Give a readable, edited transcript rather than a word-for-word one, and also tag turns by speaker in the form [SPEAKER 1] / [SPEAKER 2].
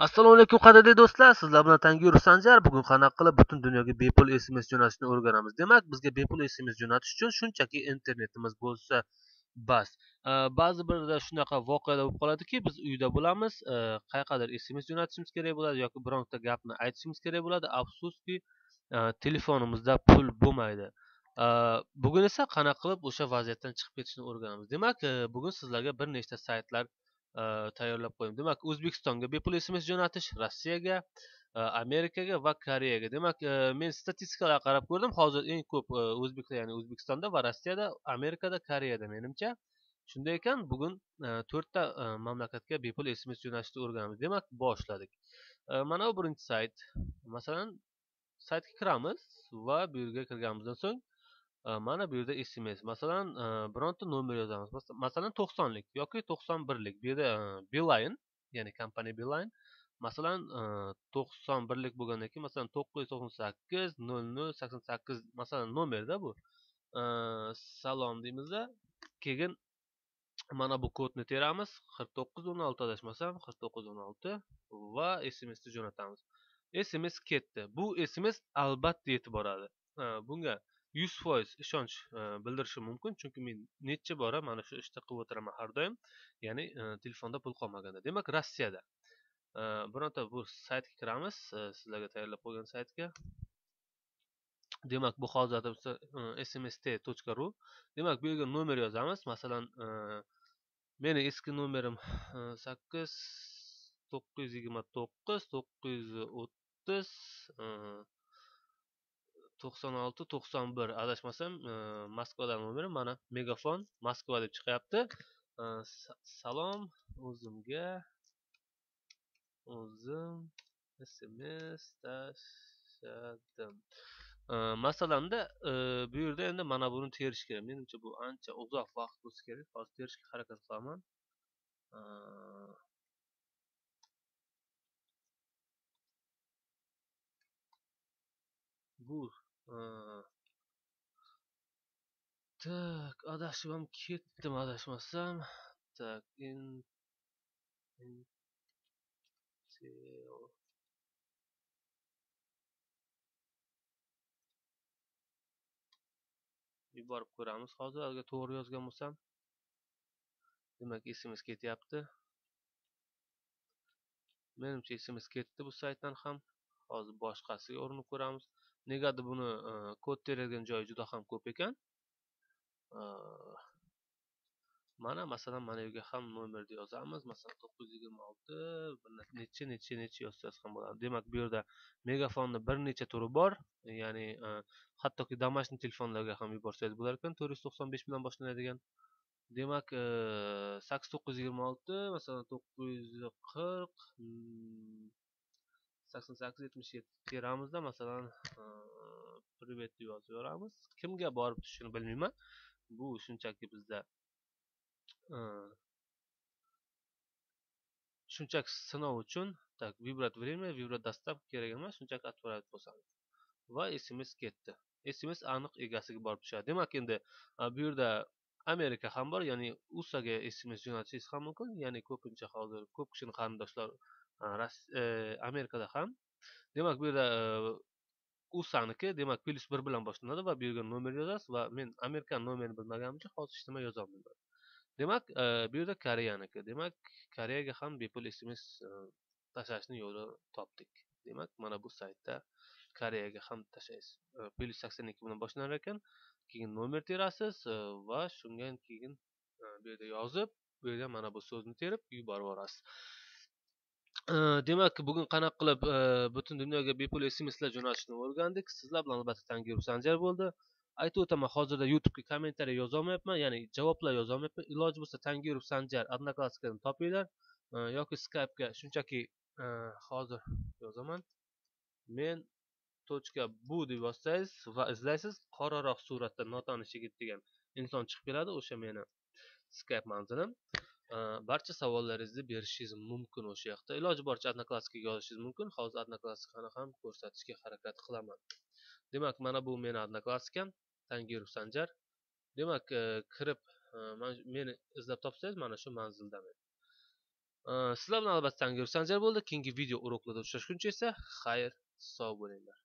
[SPEAKER 1] Assalomu alaykum qadrli do'stlar, sizlar bilan Tangirov Sanjar. Bugun qanaqa qilib butun dunyoga bepul SMS jo'natishni o'rganamiz. Demak, bizga bepul SMS jo'natish uchun shunchaki internetimiz bo'lsa bas. Ba'zi birda shunaqa voqealar bo'lib qoladiki, biz uyda bo'lamiz, qayerqadir SMS jo'natishimiz kerak bo'ladi yoki bironta gapni aytishimiz kerak bo'ladi. Afsuski, telefonimizda pul bo'lmaydi. Bugun esa qanaqa qilib o'sha vaziyatdan chiqib ketishni o'rganamiz. Demak, bugun sizlarga bir nechta saytlar tayyorlab qo'ydim. Demak, O'zbekistonga bepul SMS jo'natish, Rossiyaga, Amerikaga va Koreyaga. Demak, men statistikalarga qarab ko'rdim. Hozir eng ko'p o'zbeklar, ya'ni O'zbekistonda va Rossiyada, Amerikada, Koreyada menimcha. Shunday ekan, bugun 4 ta mamlakatga bepul SMS jo'natishni o'rganamiz. Demak, boshladik. Mana bu birinchi sayt. Masalan, saytga kiramiz va bu yerga kirganimizdan so'ng mana bu yerda SMS, masalan, bironta nomer yozamiz. Masalan, 90lik yoki 91lik. Bu yerda Beeline, ya'ni kompaniya Beeline. Masalan, 91lik bo'lgandan keyin, masalan, 998 00 88 masalan nomerda bu. Salom deymizda, keyin mana bu kodni teramiz. 4916 adashmasam, 4916 va SMS ni jo'natamiz. SMS ketdi. Bu SMS albatta yetib boradi. Bunga 100% ishonch bildirishim mumkin, chunki men necha bora mana shu ishni qilib o'tiraman har doim, ya'ni telefonda pul qolmaganda. Demak, Rossiyada bironta bu saytga kiramiz, sizlarga tayyorlab qo'ygan saytga. Demak, bu hozirda smst.ru. Demak, bu yerga nomer yozamiz. Masalan, meni eski nomerim 8 929 930 96 91 adashmasam, Moskvadan nomerim, mana Megafon Moskva deb chiqyapti. Salom, o'zimga o'zim SMS tashladim. Masalanda bu yerda endi mana buni terish kerak. Menimcha bu ancha uzoq vaqt bo'lsa kerak. Hozir terishga harakat qilaman. Bu tak, adashib ham ketdim adashmasam. Tak, yuborib ko'ramiz hozir, agar to'g'ri yozgan bo'lsam. Demak, SMS ketyapti. Menimcha SMS ketdi bu saytdan ham. Hozir boshqasiga urinib ko'ramiz. Negadir buni kod teradigan joyi juda ham ko'p ekan. Mana masalan, mana yerga ham nomerni yozamiz. Masalan, 926 necha necha necha yozsangiz ham bo'ladi. Demak, bu yerda Megafonni bir necha turi bor. Ya'ni hattoki домашний telefonlarga ham yuborsangiz bo'lar ekan, 495 bilan boshlanadigan. Demak, 8926, masalan, 940 88 77 teramizda, masalan, privet deb yozib yuboramiz. Kimga borib tushishini bilmayman. Bu shunchaki bizda shunchaki sinov uchun. Tak, vibrat время, vibrat доставка kerak emas, shunchaki отправить bosamiz va SMS ketdi. SMS aniq egasiga borib tushadi. Demak, endi bu yerda Amerika ham bor, ya'ni USAga SMS jo'natishingiz ham mumkin. Ya'ni ko'pincha hozir ko'p kishining qarindoshlar Amerikada ham. Demak, bu yerda USAniki, demak, +1 bilan boshlanadi va bu yerga nomer yozasiz va men Amerikan nomerini bilmaganim uchun hozir hech nima yoza olmayman. Demak, bu yerda Koreyaniki. Demak, Koreyaga ham bepul SMS tashlashni yo'lini topdik. Demak, mana bu saytda Koreyaga ham tashlaysiz. +82 bilan boshlanar ekan. Keyin nomer terasiz va shundan keyin bu yerda yozib, bu yerga mana bu so'zni terib yuborib yuborasiz. Demak, bugun qanaqa qilib butun dunyoga bepul SMSlar jo'natishni o'rgandik. Sizlar bilan albatta Tangirov Sanjar bo'ldi. Aytib o'taman, hozirda YouTube'ga kommentariy yozolmayapman, ya'ni javoblar yozolmayapman. Iloji bo'lsa Tangirov Sanjar Odnoklassnikani topinglar yoki Skype'ga shunchaki hozir yozaman. Men .bu deb yozsangiz va izlaysiz, qoraroq suratda notanish yigit degan inson chiqib keladi. O'sha meni Skype manzilim. Barcha savollaringizni berishingiz mumkin o'sha yoqda. Iloji boricha Odnoklassnikaga yozishingiz mumkin. Hozir Odnoklassnikani ham ko'rsatishga harakat qilaman. Demak, mana bu meni Odnoklassnikam, Tangirov Sanjar. Demak, kirib meni izlab topsangiz, mana shu manzildaman. Sizlar bilan albatta Tangir Sanjar bo'ldi. Keyingi video урок larda uchrashguncha esa xayr, sog' bo'linglar.